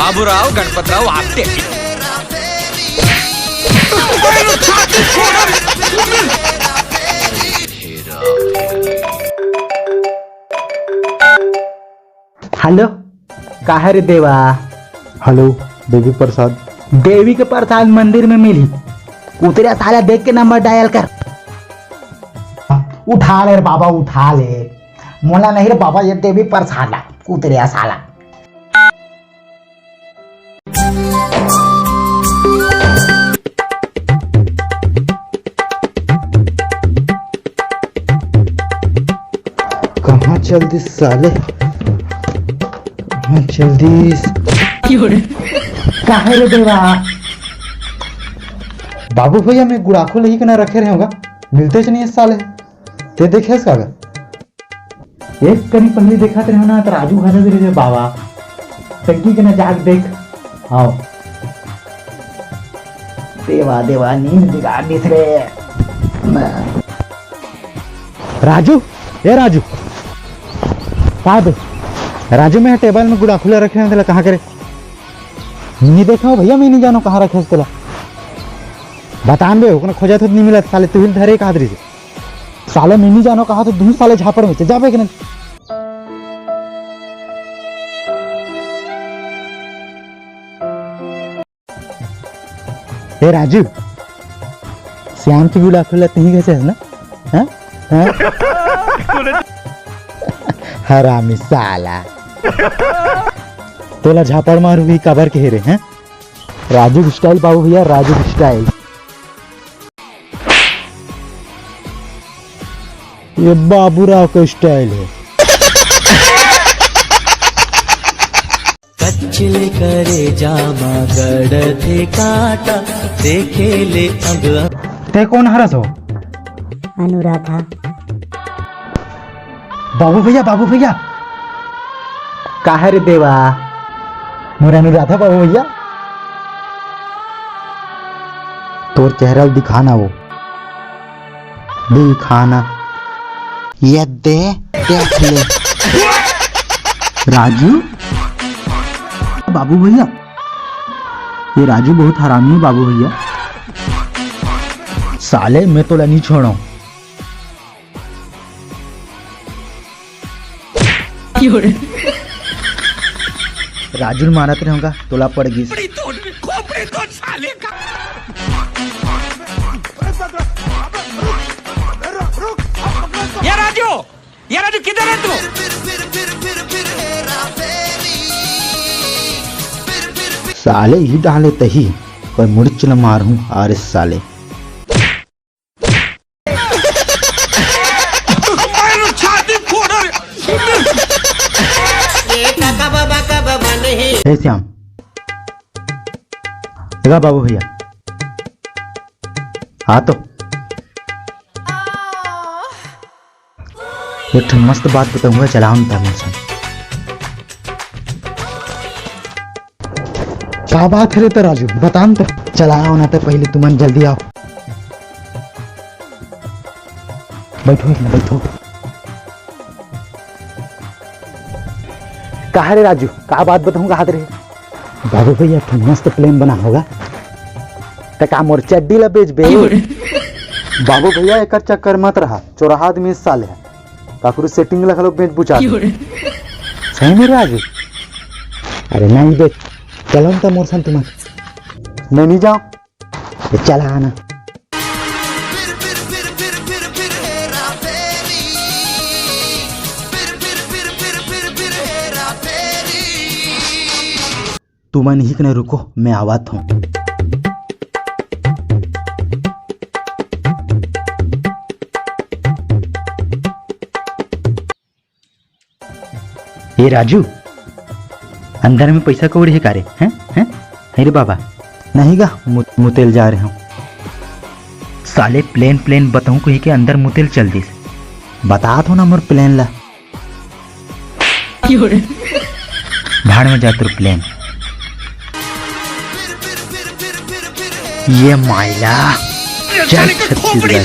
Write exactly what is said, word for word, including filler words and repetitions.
Baburao Ganpatrao Apte. Hello, का हे रे देवा? हेलो, देवी प्रसाद। देवी के प्रसाद मंदिर में मिलही। उतरे साला, देख के नंबर डायल कर। उठा ले रे बाबा, उठा ले। मोला नहीं रे बाबा, ये देवी प्रसाद ला। उतरे साला। कहाँ चल दिस साले? कहाँ चल दिस? का हे रे देवा? बाबू भैया, मैं गुड़ाखू लही के ना रखे रहे होगा, मिलते च नहीं हे साले। ते देखे हस का? एक कनी पहिली देखत रहे ना, त राजू घर दे रे बाबा। टंकी के ना जाग देख। आओ। देवा, देवा, नींद बिगाड़ दिस रे। राजू, ए राजू, का बे? राजू, मैं टेबल में गुड़ाखू ला रखे हंव, तेला कहाँ करे? नहीं देखा हो भैया, मैं नहीं जानो कहाँ रखे हस तेला। बतान बे, ओकने खोजत हों त नहीं मिलत, साले तुहिल धरे का दरी से। साले मैं नहीं जानो कहाँ तो दूसरे साले झापड़ में जाबे के नहीं। ए राजू, श्याम के गुड़ाखू ला तहीं घसेस ना? हाँ? हाँ? हरामी साला। तोला झापड़ मारू भी काबर के हे रे, हैं? राजू स्टाइल बाबू भैया, राजू स्टाइल। ये बाबूराव का स्टाइल हे। कच्चले करेजा मा गड़थे कांटा, देखे ले अब। ते कोन हरस हो? अनुराधा। बाबू भैया, बाबू भैया। का हे रे देवा? मोर अनुराधा बाबू भैया। तोर चेहरा ल दिखाना वो। दिखाना। ये दे, देख ले। राजू? बाबू भैया। ये राजू बहुत हरामी हे बाबू भैया। साले, मैं तोला नहीं छोड़ों। राजू ल मारत रहे हों गा, तोला पड़ गिस। खोपड़ी तोड़, खोपड़ी तोड़ साले का। ये राजू, ये राजू, किधर है तू? साले ही डाले तही, कोई मुड़िच ल मारहूं, अरे साले। हे श्याम, देखा बाबू भैया, हाँ तो एक ठन मस्त बात बताहूं, चलाओ ना मोर संग। का बात हे रे त राजू, बता ना त। चलाओ ना त, पहले तुमन जल्दी आओ। बैठो एक ना, बैठो। का रे राजू, का बात बताहूं, कहा रे? बाबू भैया, एक ठन मस्त plan बना होगा। त का मोर चड्डी ला बेचबे? बाबू भैया, एकर चक्कर मत रहा, चोरहा आदमी साले हे। काकरो setting ला घलो बेच बुचा दे। सही में रे राजू? अरे नहीं बेच, चलो ना त मोर संग तुमन। मैं नहीं जाओं। ये चला आना। तुमन इही कने रुको, मैं आवत हूँ। ए राजू, अंदर में पैसा कौड़ी हे का रे? हैं? हैं? हे रे बाबा, नहीं गा, मु-, मुतेल जा रहे हूँ। साले plan, plan बताऊँ कही के अंदर मुतेल चल दिस। बता दो ना मोर plan ला। भाड़ में जा तोर plan। ये माइला। जय छत्तीसगढ़।